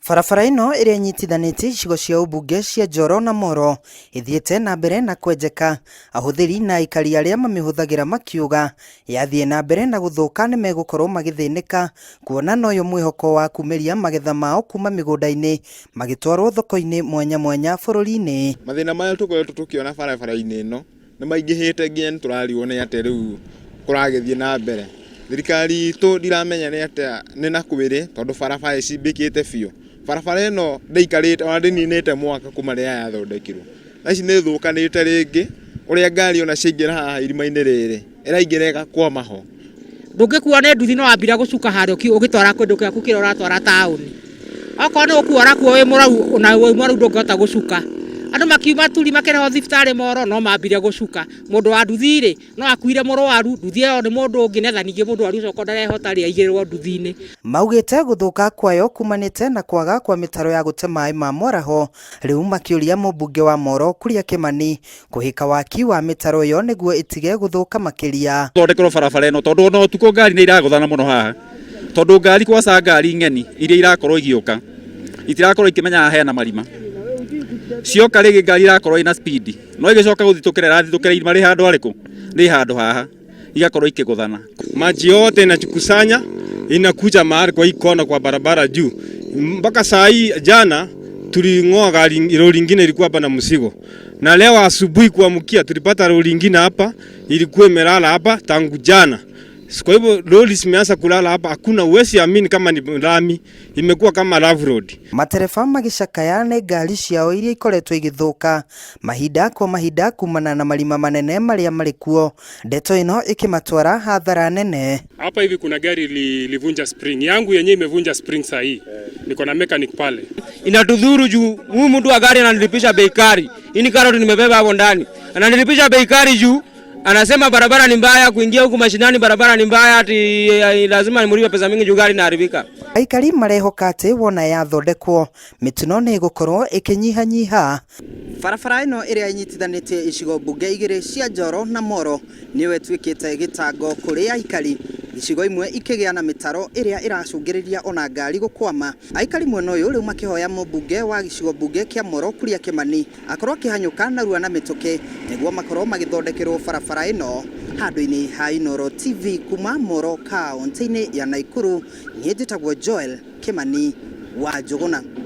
Barabara ĩno ĩrĩa ĩnyitithanĩtie icigo cia ũmbunge cia Njoro na Moro ĩthiĩte na mbere na kwenjeka, ahũthĩri na aikari arĩa mamĩhũthagĩra makiuga yathiĩ na mbere na gũthũka nĩmegũkorwo magĩthĩnĩka kuona noyo mwĩhoko wa kumĩria magetha mao kuma mĩgũnda-inĩ magĩtwarwo thoko-inĩ mwanya mwanya bũrũri-inĩ. Mathĩna marĩa tũkoretwo tũkĩona barabara-inĩ ĩno nĩ maingĩhĩte nginya nĩ tũrarigwo nĩ atĩa rĩu kũragĩthiĩ na mbere. Thirikari itũ ndiramenya nĩ atĩa nĩ na kwĩrĩ tondũ barabara ĩcimbĩkĩte biũ. Barabara ĩno ndĩikarĩte ona ndĩninĩte mwaka kuma rĩrĩa yathondekirwo. Thaa ici nĩ ĩthũkanĩte rĩngĩ ũrĩa ngari ona ciaingĩra haha irima-inĩ rĩrĩ ĩraingĩra ĩgakwama ho. Ndũngĩkuo nĩ nduthi no wambire gũcuka harĩa ũgĩtwara kĩndũ gĩaku kĩrĩa ũratwara taũni. Okorwo nĩ gũkua ũrakuo wĩ mũrau ona wĩ mũrau ndũngĩhota gũcuka. Andũ makiuma turi makĩrehwo thibitarĩ Moro no mambire gũcuka. Mũndũ wa nduthi rĩ, no akuire mũrwaru, nduthi ĩyo nĩ mũndũ ũngĩ nĩgetha ningĩ mũrwaru ũcio okorwo ndarehota rĩ aigĩrĩrwo nduthi-inĩ. Maugĩte gũthũka kwayo kumanĩte na kwaga kwa mĩtaro ya gũte maĩ ma mwaraho, rĩu makĩũria mũmbunge wa Moro Kuria Kimani kũhĩka waki wa mĩtaro ĩyo nĩguo ĩtige gũthũka makĩria. Thondekerwo barabara ĩno tondũ ona ũtukũ ngari nĩ iragũthana mũno haha tondũ ngari kwaca ngari ng'eni iria irakorwo igĩũka itirakorwo ikĩmenya haha hena marima, cioka rĩngĩ ngari irakorwo ĩna speed no ĩgĩcoka gũthitũkĩra ĩrathitũkĩra irima rĩ handũ harĩkũ rĩ handũ haha igakorwo ikĩgũthana. Maji yote inajikusanya inakuja mahali kwa hii kona kwa barabara juu. Mpaka saa hii jana tuling'oa gari lori ingine ilikuwa hapa na mzigo, na leo asubuhi kuamkia tulipata lori ingine hapa ilikuwa imelala hapa tangu jana. Kwa hivyo lori zimeanza kulala hapa, hakuna uwezi amini kama ni lami, imekuwa kama rough road. Matereba magĩcakaya nĩ ngari ciao iria ikoretwo igĩthũka mahinda kwa mahinda kumana na marima manene marĩa marĩ kuo, ndeto ĩno ĩkĩmatwara hathara nene. Hapa hivi kuna gari ilivunja spring yangu yenyewe imevunja spring saa hii, niko na mechanic pale. Inatudhuru juu huyu mtu wa gari ananilipisha bei kali. Hii ni karoti nimebeba hapo ndani. Ananilipisha bei kali juu anasema barabara ni mbaya, kuingia huku mashinani barabara ni mbaya, ati lazima nimlipe pesa mingi juu gari inaharibika. Aikari marehoka atĩ wona yathondekwo mĩtino nĩ ĩgũkorwo ĩkĩnyihanyiha. Barabara ĩno ĩrĩa ĩnyitithanĩtie icigo mbunge igĩrĩ cia Njoro na Moro nĩyo ĩtuĩkĩte gĩtango kũrĩ aikari, icigo imwe ikĩgĩa na mĩtaro ĩrĩa ĩracũngĩrĩria ona ngari gũkwama. Aikari mwena ũyũ rĩu makĩhoya mũmbunge wa gĩcigo mbunge kĩa Moro Kuria Kimani akorwo akĩhanyũka narua na mĩtũkĩ nĩguo makorwo magĩthondekerwo barabara ĩno. Handũ-inĩ ha Inooro TV kuma Moro kaunti-inĩ ya Nakuru, niĩ njĩtagwo Joel Kimani wa Njũgũna.